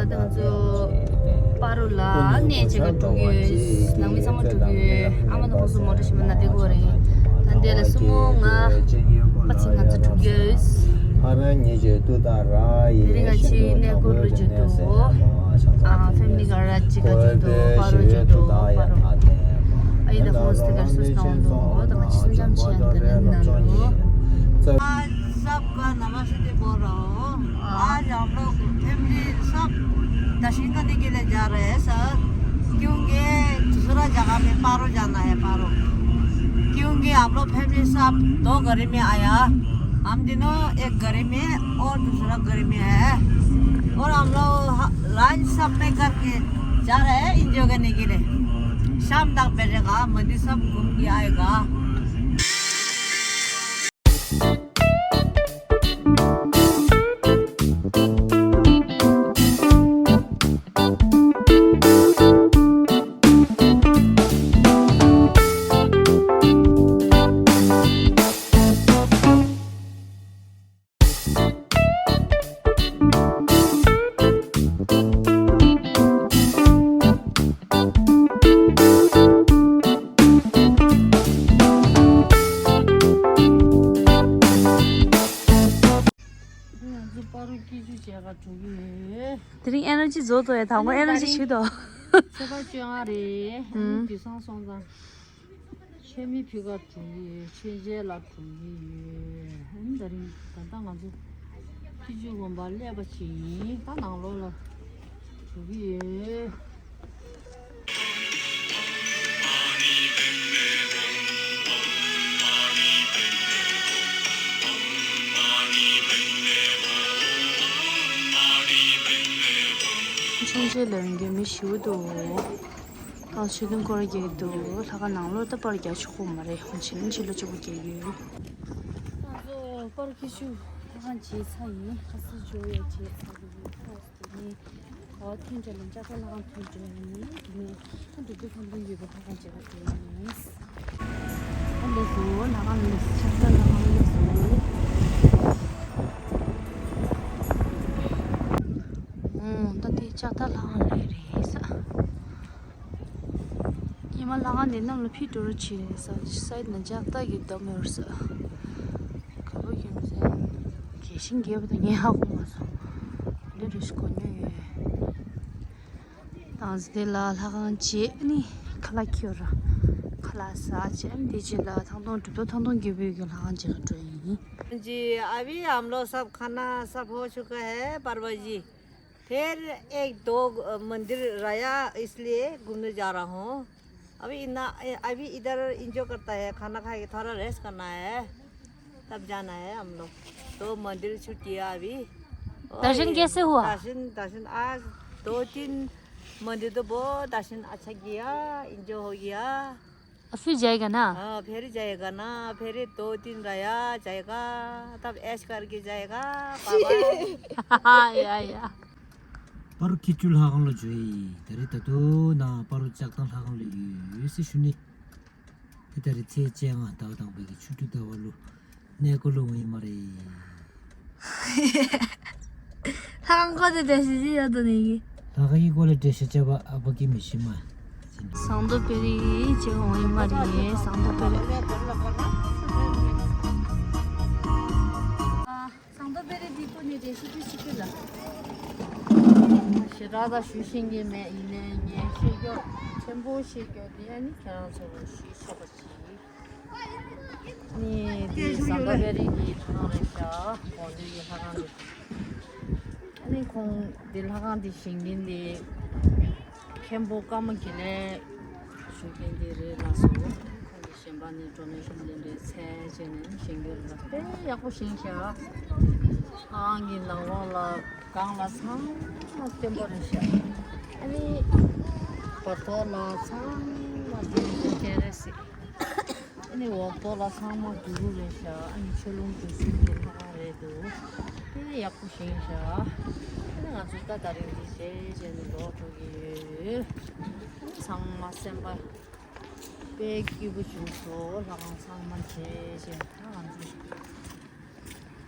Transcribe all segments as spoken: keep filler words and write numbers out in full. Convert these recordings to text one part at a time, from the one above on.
ད་ང་ཚོ་སྤ་རོ་ལ་གནས་བཅས་ཀ་འགྲོ་གི་ཡོད། ནང་མི་ཚང་མ་འགྲོ་གི་ཡོད། ཨ་མ་དང་ཁོང་ཚོ་མོ་ཊ་ཞིག་མ་ན་དེ་གོ་རེད། ད་འདི་ལ་སུ་མོ་ང་པ་ཚིག་ང་ཚོ་འགྲོ་གི་ཡོད། དེ་རིང་ང་ཆེ་གནས་སྐོར་ལ་བརྗོད་དོ། ཨ་ཕེ་མི་ལི་ག་ར་གཅིག་ག་བརྗོད་དོ། སྤ་རོ་བརྗོད་དོ། སྤ་རོ། ཨ་ཡི་ད་ཁོང་ཚོ་དེ་གར་སུ་སྣང་དོ། ད་ང་ཆེ་སུམ་ཅམ་ཆེ་ཡང་དེ་རིང་ནང་དོ། सबका नमस्ते बोल रहा हूँ। आज हम लोग फैमिली सब दर्शन करने के लिए जा रहे हैं सर, क्योंकि दूसरा जगह में पारो जाना है, पारो। क्योंकि हम लोग फैमिली सब दो गाड़ी में आया, हम तीनों एक गाड़ी में और दूसरा गाड़ी में है, और हम लोग ह-, लंच सब में करके जा रहे हैं एंजॉय करने के लिए। शाम तक बैठेगा, मंदिर सब घूम के आएगा। ང་ཚོ་སྤ་རོ་སྐྱིད་ཆུ་བྱས་ག་འགྲོ་གི་ཡོད། དེ་རིང་ཨེ་ནར་ཇི་རྫོགས་འདུག་ཡ། དང་པོ་ཨེ་ནར་ཇི་ཞིག་འདུག་ཚེས་པ་བཅོ་ལྔ་རེད། ཨ་ནི་དུས་སང་སོང་ཙང་ཆེན་མི་ཕི་ག་འགྲོ་གི་ཡོད། ཆེན་ཆེ་ལ་འགྲོ་གི་ཡོད། ཨ་ནི་དེ་རིང་ད་ལྟ་ང་ཚོ་སྐྱིད་ཆུ་དགོན་པ་སླེབས་པ་ཅིག་ཡིན། ད་ནང་ལོགས་ལ་འགྲོ་གི་ཡོད། ཆུང་ཆུང་ལ་ཡོང་མཁན་མི་ཞེ་པོ་འདུག་ཨ་ཆོས་དུང་སྐོར་རྒྱག་གི་འདུག་ལྷ་ཁང་ནང་ལོགས་ད་པར་རྒྱག་ཆོག་གི་མ་རེད། ཧོན་ཆེན་ཕྱི་ལོགས་གཅིག་པུ་རྒྱག་གི་ཡོད། ང་ཚོ་པར་ཁི་ཆུ་ལྷ་ཁང་མཇལ་ཚར་ཡིན། ཁ་སང་ཇོ་ཡོད་མཇལ་ཚར་གི་ཡོད། ཁོ་དེ་ནས་ཨོ་ཐེངས་འདྲ་ལ་ལྕགས་རྟ་ལྷ་ཁང་ཐོན་འགྲོ་ཡིན། དེ་ནས་ཨ་འབྲུག་རྒྱལ་ཁམས་སྡོང་ཡོད་པའི་ལྷ་ཁང་མཇལ་ག་འགྲོ་ཡིན། ཨ་ལས་སོ་ལྷ་ཁང་ལས་སོ། ལྕགས་རྟ་ལྷ་ཁང་ལས་སོ། ཨོ་ད་དེ་ལྕགས་རྟ་ལྷ་ཁང་ལས་རེད་ས། ཉི་མ་ལྷ་ཁང་འདི་གནམ་ལ་ཕྱིན་འགྲོ་རོགས་བྱེད་ས་ས་ཡི་ན་ལྕགས་རྟ་གི་འདམ་ཡོད་ས། ག་པར་ཡོད་ཟེར། རྒྱས་ཤིང་རྒྱས་པ་དང་ངས་ཧ་གོ་མ་སོང་། འདི་རེ་ཞིག་གོ་མྱོང་ཡོད། ཏང་སི་དེ་ལ་ལྷ་ཁང་བྱེད་ནི་ཁ་ལག་ཁྱེར་ར་ཁ་ལག་ཟ་བྱེད་འདི་བྱེད་ལ་ཐང་ཐོང་གྲུབ་ཐོབ་ཐང་ཐོང་རྒྱལ་པོའི་གི་ལྷ་ཁང་བྱེད་ལ་འགྲོ་ཡིན། जी, अभी हम लोग सब खाना सब हो चुका है, पापा जी। फिर एक दो, अ, मंदिर रहा, इसलिए घूमने जा रहा हूँ। अभी इतना, अभी इधर एंजॉय करता है, खाना खा के थोड़ा रेस्ट करना है, तब जाना है हम लोग। तो मंदिर छुट्टी है अभी। और दर्शन कैसे हुआ? दर्शन, दर्शन आज दो तीन मंदिर तो बहुत दर्शन अच्छा किया, एंजॉय हो गया। और फिर जाएगा ना? हाँ, फिर जाएगा ना, फिर दो दिन रहा जाएगा, तब ऐश करके जाएगा, पापा। या, या। པར་ཁྱི་ཆུ་ལྷ་ཁང་ལ་འཇོ་ཡི། ད་རེས་ད་དུ་ན་པར་ལྕགས་ཐང་ལྷ་ཁང་ལ་ཡོད་ཟེར་ཞུ་ནི། དེ་ད་རེས་ཚེས་བཅོ་ལྔ་ཟླ་བ་དང་པོའི་གི་ཆུ་སྤྲུལ་ཟླ་བ་ལུ་གནས་སྐོར་ལ་འོང་ཡི་མ་རེད། ལྷ་ཁང་སྐོར་དེ་འགྲེལ་བཤད་ཅི་ཡོད་དོ་ནི་གི། ལྷ་ཁང་གི་སྐོར་ལ་འགྲེལ་བཤད་བྱས་པ་ཨ་ཕ་གི་མི་ཤེས་མ། ཟངས་མདོག་དཔལ་རི་ཅེས་འོང་ཡི་མ་རེད། ཟངས་མདོག་དཔལ་རི། ཟངས་མདོག་དཔལ་རི་འདི་སྐོར་ནས་འགྲེལ་བཤད་ཅི་ཞིག་གི་ལ། ཞེ་དྲག་ད་ཞུ་ཤེས་ཀྱི་མེད། ཡིན་ནའི་ངས་ཤེས་རྒྱུ་ཆེན་པོ་ཤེས་རྒྱུ་དེ་ནི་ཁྱེད་རང་ཚོ་ལ་ཞུས་ཆོག་པ་ཅིག་ནི་དེ་ཟངས་མདོག་དཔལ་རི་གི་ལྷ་ཁང་རེད་ཤག་དགོང་དྲོ་གི་ལྷ་ཁང་རེད། ཨ་ནི་ཁོང་དེ་ལྷ་ཁང་དེ་བཞེངས་མཁན་དེ་མཁན་པོ་ཀརྨ་དགེ་ལེགས་ཞུ་མཁན་དེ་རེད་ལགས་སོ། ཁོང་གི་བཞེངས་པ་ནི་ཌོ་ནེ་ཤན་དེ་འདྲའི་ཚད་བྱས་ནས་བཞེངས་ཡོད་རེད་ལ། དཔེ་ཡག་པོ་བཞེངས་ཤག་ལྷ་ཁང་གི་ནང་ལོགས་ལ་སྒང་ལ་ཚང་མ་བརྟན་པོ་རེད་ཤག་ཨ་ནི་བར་ཐོག་ལ་ཚང་མ་དེ་འདྲའི་སྤྱན་རས་གཟིགས། ཨ་ནི་འོག་ཐོག་ལ་ཚང་མ་གུ་རུ་རེད་ཤག་ཨ་ནི་ཆོས་ལུང་གྲུ་གསུམ་གྱི་ལྷ་ཁང་རེད་འདུག་དེ་ཡག་པོ་བཞེངས་ཤག་ཨ་ནི་ང་ཚོ་ད་ད་རིང་འདི་བྱས་བྱས་ནས་ལོག་འགྲོ་གི་ཡོད། ཨ་ནི་ཚང་མ་སེམས་པ་དཔེ་སྐྱིད་པོ་བྱུང་སོང་། ལྷ་ཁང་ཚང་མ་མཇལ་བྱས་ད་ང་ཚོ།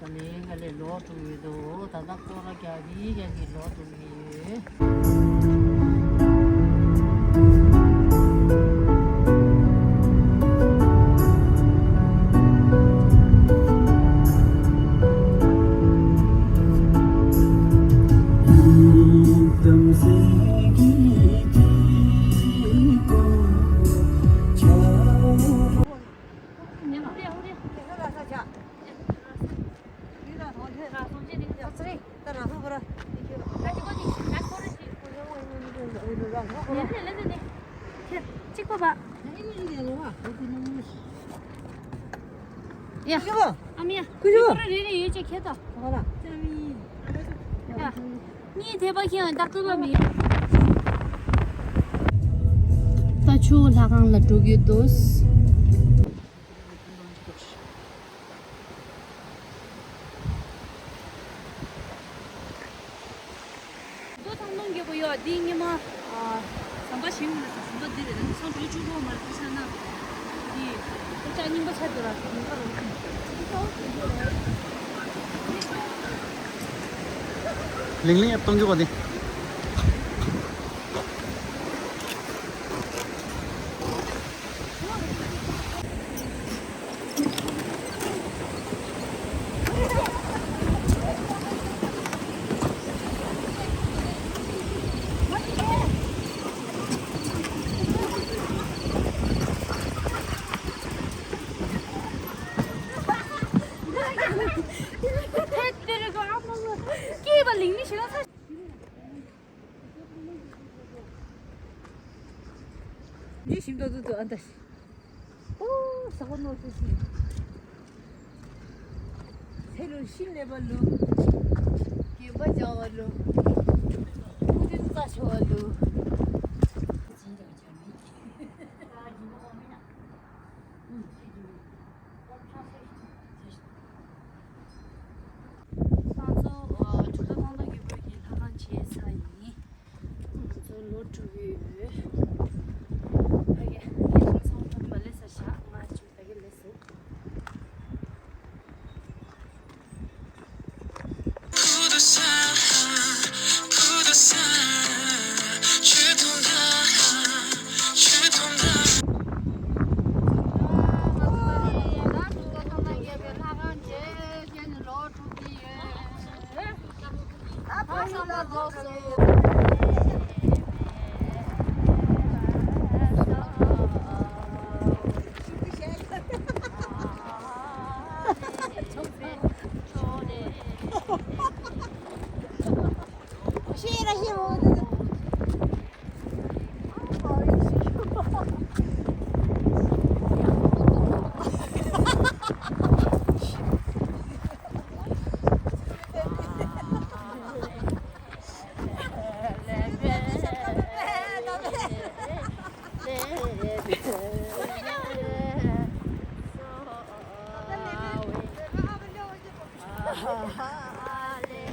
ད་ནི་ང་ལས་ལོག་འགྲོ་གི་འདུག་ད་ལྟ་སྐོར་ར་རྒྱག་གི་རྒྱག་གི་ལོག་འགྲོ་གི་ཡོད། གཅིག་པ་བ། ཡ། ཨ་མ་ཡ། ཀུ་ཤུ། ཁོ་ར་རེ་རེ་ཡོད་ཅེས་ཁྱེད་དང་། ཧོ་ལ། ཡ། གཉིས་དེ་པ་ཁྱེད་ཡང་རྟག་ཏུ་ལ་མི་ཡོད། ད་ཆུ་ལྷ་ཁང་ལ་འགྲོ་གི་འདུག་རྡོ་ཐང་སྟོང་རྒྱལ་པོ་ཡོད། འདི་ཉི་མ། ཨ། ཟམ་པ་ཞིག་མ་རེད། ཟམ་པ་འདི་རེད། ཚང་འགྲོ་བཅུག་གོ་མ་རེད། ཁ་ཤ་ན། འདི་ཁོ་ཅག་རྙིང་པ་ཆགས་འདུག་ར། ཉིན་པ་རུ། ལིང་ལིང་ཡ་གཏོང་རྒྱུ་གོ་འདི། འདི་ཞིམ་ཏོག་ཏོ་འདུག་ཨ་ད། ཨོ། ཟ་གོ་ནོར་སོ་སི། ཚེ་ལོ་ཤིང་ལེབ་པ་ལོ། རྒན་པ་བྱ་བ་ལོ། ཀུ་ཏི་རྩ་ཆེ་བ་ལོ། ང་ཚོ་ཨ་གྲུབ་ཐོབ་ཐང་སྟོང་རྒྱལ་པོ་གི་ལྷ་ཁང་བྱེད་ས་ཡིན། ང་ཚོ་ལོག་འགྲོ་གི་ཡོད། ཕ་གི་ལྷ་ཁང་ཚང་མ་ཕ་གི་མ་སླེབས་ས་བཞག་ང་ཅིག་ཕ་གི་སླེབས་སོང་།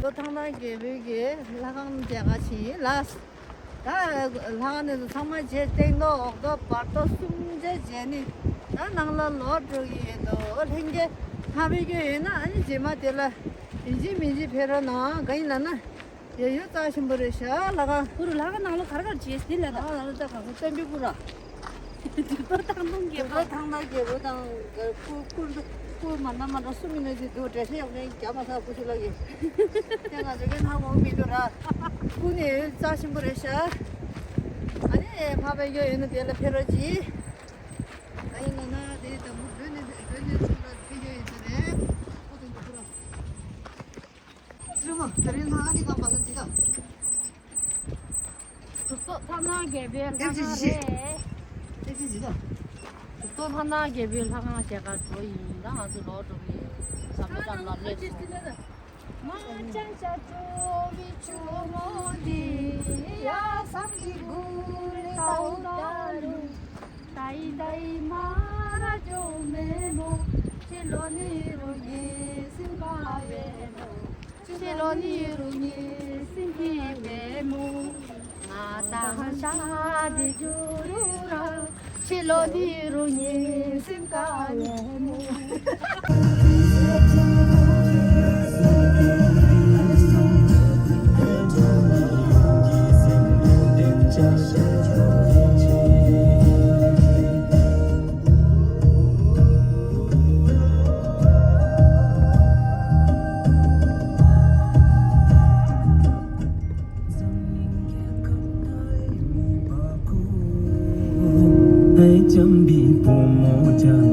ལོ་ཐང་ཐང་རྒྱལ་པོའི་གི་ལྷ་ཁང་མཇལ་ཁ་ཕྱིན་ལ། ད་ལྷ་ཁང་ནས་ཚང་མ་མཇལ། སྟེང་ཐོག་འོག་ཐོག་བར་ཐོག་གསུམ་མཇལ་མཇལ་ནི། ད་ནང་ལ་ལོག་འགྲོ་གི་ཡོད་དོ། ལྷན་རྒྱས་ཕ་བའི་གི་ཡོད་ན་ཨ་ནི་རྗེས་མ་དེ་ལ་ཡིན་གཅིག་མིན་གཅིག་ཕེབས་རོགས་གནང་། གང་ཡིན་ལབ་ན། ཡ་ཡོད་རྩ་ཆེན་པོ་རེད་ཤག་ལྷ་ཁང་། ཁུ་རུ་ལྷ་ཁང་ནང་ལོགས་ག་རེ་ག་རེ་བྱས་ཟིན་ལ་ད། ལྷ་ཁང་ནང་ལོགས་ད་ག་ཚོད་བསྟན་པའི་སྐུ་ར། དུས་འཁོར་ཐང་སྟོང་རྒྱལ་པོ། དུས་འཁོར་ཐང་སྟོང་རྒྱལ་པོ་དང་སྐུ་སྐུ་སྐུ་མ་ན་མ་ན་གསུམ་ཡིན་ན་ཅིག་འདུག་འགྲེལ་བཤད་ཡོང་མཁན་རྒྱ་མ་ཚ་སྐུ་ཞུ་ལ་ཡིན། དེ་ང་ཚོ་གའི་ནང་འོང་མི་འདུག་ར། སྐུ་ནི་ཡོད་རྩ་ཆེན་པོ་རེད་ཤག་ཨ་ནི་ཕ་བའི་གཡོ་ཡོད་ན་དེ་ལ་ཕེབས་རོགས་གྱིས། ཨ་ཡིན་ན་ན་དེ་དང་པོ་བོད་ནས་བོད་ནས་ཚུར་ལ་ཕེབས་ཡོད་ཡིན་ས་རེད། ཨོ་དང་པོ་ཁོ་ར། སྲིད་མོ་དེ་རིང་ལྷ་ཁང་གི་ཁང་པ་ལ་འདི་དང་། གྲུབ་ཐོབ་ལྷ་ཁང་རྒྱལ་པོའི་ལྷ་ཁང་རེད། ཨེ་ཅི་འདི་དང་། གྲུབ་ཐོབ་ལྷ་ཁང་རྒྱལ་པོའི་ལྷ་ཁང་ཞལ་དཀར་འགྲོ་ཡིན་ད། ང་ཚོ་ལོག་འགྲོ་གི་ཡིན། ཟམ་པ་ཙམ་ལ་སླེབས་སོང་། མ་ཅན་ཤ་ཅོ་བི་ཅོ་མོ་དི་ཡ་སམ་གི་གུ་རེ་ཏའུ་ཏ་ལུ། ཏའི་ཏའི་མ་ར་ཅོ་མེ་མོ། ཅི་ལོ་ནི་རུ་ཉི་སིམ་པ་བེ་མོ། ཅི་ལོ་ནི་རུ་ཉི་སིམ་པི་བེ་མོ། ང་ཏང་ཤ་དི་ཇུ་རུ་ར། ཅི་ལོ་ནི་རུ་ཉི་སིམ་ཀ་བེ་མོ། ཨེ་ཅམ་བི་བུ་མོ་ཅག་